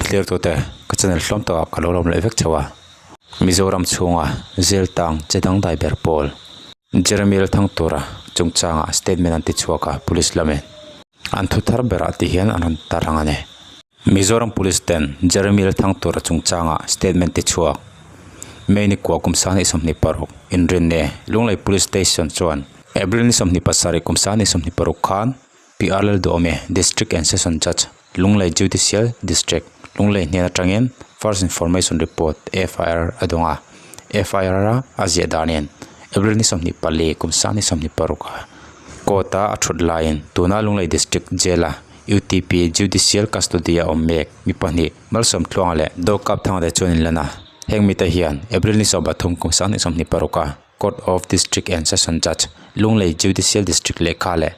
Thlir tute ka channel hlawm tawh ah ka lo lawm leh vek chauh a. Mizoram chhunga zel tang che dangdai ber pawl Jeremy Lalthangtura chungchangah statement an ti chhuak a police lamin an thu thar berah ti hian an rawn tar ang a ni. Mizoram police ten Jeremy Lalthangtura chungchangah statement ti chhuak May ni kua kum sang hnih 26 inrinne Lunglei Police Station chuan April ni 27 kum sang hnih 26 khan PR Lalduhawme District and Session Judge Lunglei Judicial District Lunglei hnen atangin First Information Report FIR a dawng a FIR a a ziah danin April ni 24 kum sang hnih 26 a court a a thut laiin tuna Lunglei District Jail a UTP Judicial Custody a awm mek mi pahnih Malsawm Tluanga leh Dawkap Thanga te chuan in lan a heng mite hian April ni 13 kum sang hnih 26 a Court of District and Session Judge Lunglei Judicial District lehkha leh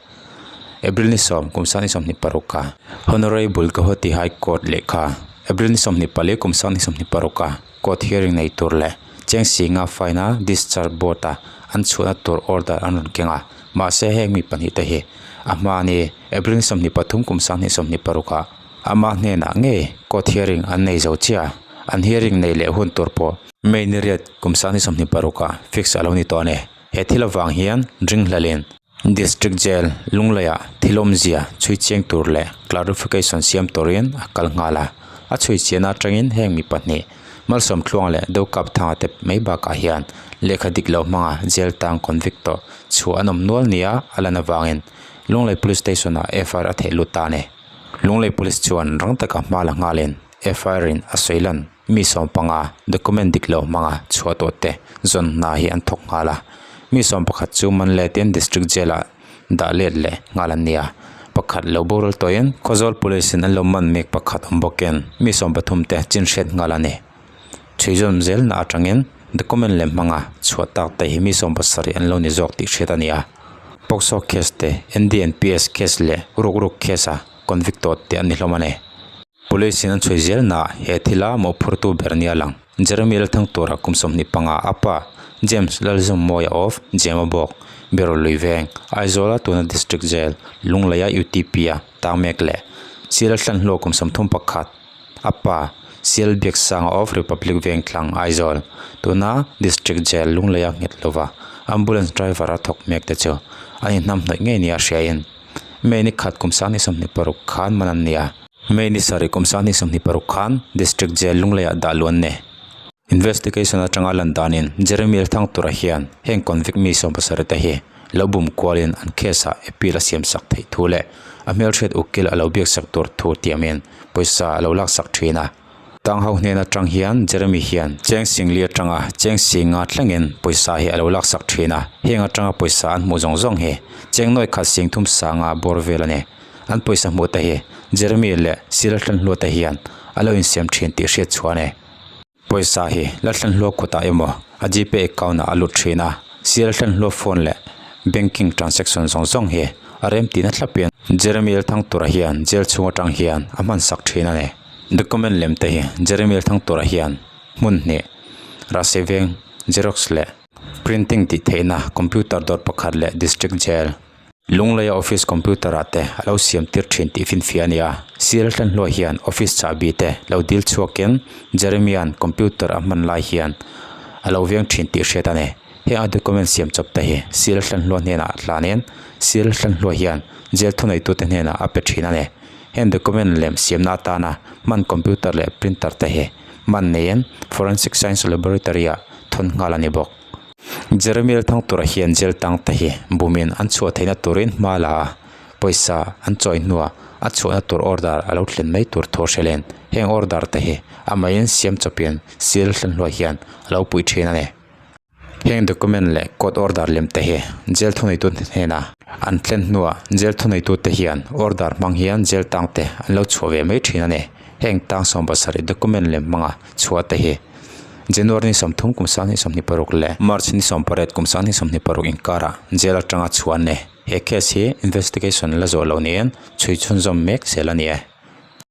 April ni sawm kum sang hnih 26 a Honorable Guwahati High Court lehkha April ni 24 kum sang hnih 26 a Court hearing nei tur leh cheng singa fine a discharge board a an chhuahna tur order an rawn keng a mahse heng mi pahnih te hi a hmani April ni 23 kum sang hnih 26 ah ama hnenah ngei court hearing an nei zo chiah a an hearing nei leh hun tur pawh May ni riat kum sang ni 26 ah fix a lo ni tawh a ni. He thil avang hian ringhlalin District Jail Lungleiah thil awmzia chhui chiang tur leh clarification siam turin a kal nghal a. A chhui chiahna atangin heng mi pahnih Malsawm Tluang leh Dawkap Thanga te mai bakah hian lehkha dik lo hmanga jail tang convict tawh chhuah an awm nual nia a lan avangin Lunglei Police Station ah FIR a theih lut ta a ni. Lunglei Police chuan rang taka hma la nghalin FIR in a sawi lan. Mi 15 document dik lo hmanga chhuah tawh te zawn hna hi an thawk nghal a, mi 11 chu man letin district jail ah dah let leh nghal an ni a, pakhat lo boral tawhin Khawzawl police in an lo man mek pakhat awm bawkin mi 13 te chin hriat nghal a ni. Chhui zawm zel na atangin document lem hmanga chhuah tak te hi mi 70 an lo ni zawk tih hriat a ni a, POCSO case te NDNPS case leh ruk ruk case a convict tawh te an ni hlawm a ni. Police in an chhui zel na he thila mawhphurtu ber nia lang Jeremy Lalthangtura kum 25 a pa James Lalzawmmawia of Jemabawk Berolui Veng Aizawla tuna District Jail Lungleia UTP a tang mek leh Sial Hlanhlua kum 31 a pa Sial Biaksanga of Republic Vengthlang Aizawl tuna District Jail Lungleia nghet lova Ambulance driver a thawk mek te chu an inhnamhnawih ngei nia hriain May ni khat kum 26 khan man an ni a. May ni sarih kum 26 khan District Jail Lungleiah dah luan ni. Investigation atanga lan danin Jeremy Thangtura hian heng convict mi 17 te hi lo bum kualin an case ah appeal a siam sak theih thu leh a hmelhriat ukil a lo biak sak tur thu tiamin pawisa a lo lak sak thin a. Tang ho hnen atang hian Jeremy hian cheng singli atanga cheng singa thlengin pawisa hi a lo laksak thin a, heng atanga pawisa an hmuh zawng zawng hi cheng nawi khat sing thum sanga bawr vel a ni. An pawisa hmuh te hi Jeremy leh Sir Lalhlanhlua te hian a lo insiam thin tih hriat chhuah a ni. Pawisa hi Lalhlanhlua kutah emaw a Gpay account ah a lut thin a, Sir Lalhlanhlua phone leh banking transaction zawng zawng hi a rem tihna thlapin Jeremy Lalthangtura hian jail chhung atang hian a hmansak thin a ni. Document lem te hi Jeremy Thangtura hian hmun hnih Rasi veng xerox leh printing tih theihna computer dawr pakhat leh district jail Lungleia office computer ah te a lo siam tir thin tih finfiah a ni a Sir Hlanhlua hian office chahbi te lo dil chhuakin Jeremy-a'n computer a hman lai hian a lo veng thin tih hriat a ni heng a document siam chawp te hi Sir Hlanhlua hnenah hlanin Sir Hlanhlua hian jail thuneitute hnenah a pe thin a ni. Heng document lem siamna atana hman computer leh printer te hi hman niin Forensic Science Laboratory ah thawn nghal a ni bawk. Jeremy Lalthangtura hian jail tang te hi bumin an chhuah theihna turin hma la a, pawisa an chawi hnuah a chhuahna tur order a lo thlen mai tur thu hrilhin heng order te hi amahin siam chawpin seal hlanhluah hian a lo pui thin a ni. Heng document leh court order lem te hi jail thuneitu hnena an thlen hnuah jail thuneitu te hian order hmang hian jail tang te an lo chhuah ve mai thin a ni. Heng tang 70 document lem hmanga chhuah te hi January ni 30 kum 2026 leh March ni 18 kum 2026 inkarah jail atanga chhuah an ni. He case hi investigation la zawh loh niin chhui chhunzawm mek zel a ni e.